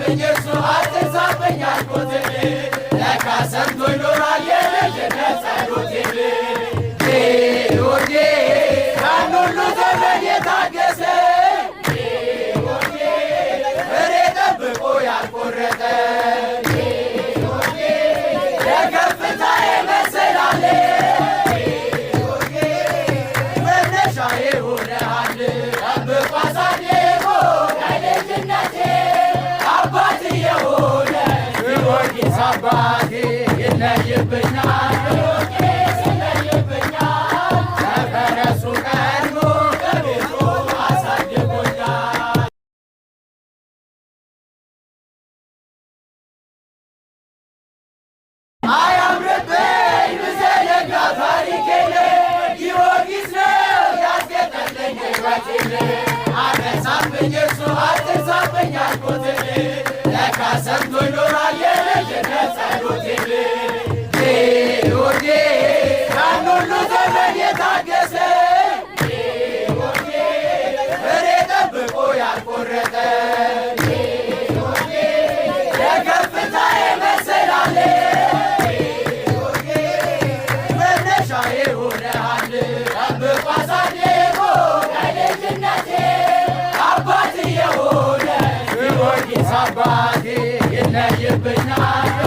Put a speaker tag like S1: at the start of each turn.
S1: አረሳብኝ እርሱ አትርሳብኝ አልኩት፣ ለካ ሰምቶ ይኖራል የልጅነት ጸሎቴን። ጊዮርጊስ ያን ሁሉ ዘመን የታገሰ፣ ፍሬ ጠብቆ ያልቆረጠ፣ ለከፍታዬ መሰላል መነሻዬ ሆነሃል። ጠብቆ አሳድጎ ከልጅነቴ አባት የሆነ ጊዮርጊስ አባቴ ይለይብኛል፣ ጊዮርጊስ ይለይብኛል። ከፈረሱ ቀድሞ በቤቱ አሳድጎኛል። አያምርብኝ ብዘነጋ ታሪኬን፣ ጊዮርጊስ ነው ያስጌጠልኝ ሕይወቴን። አረሳብኝ እርሱ አትርሳብኝ አልኩት፣ ለካ ሰምቶ ይኖራል የልጅነት ጸሎቴን። ጊዮርጊስ ያን ሁሉ ዘመን የታገሰ፣ ፍሬ ጠብቆ ያልቆረጠ፣ ለከፍታዬ መሰላል መነሻዬ ሆነሃል። ጠብቆ አሳድጎ ከልጅነቴ አባት የሆነ ጊዮርጊስ አባቴ ይለይብኛል።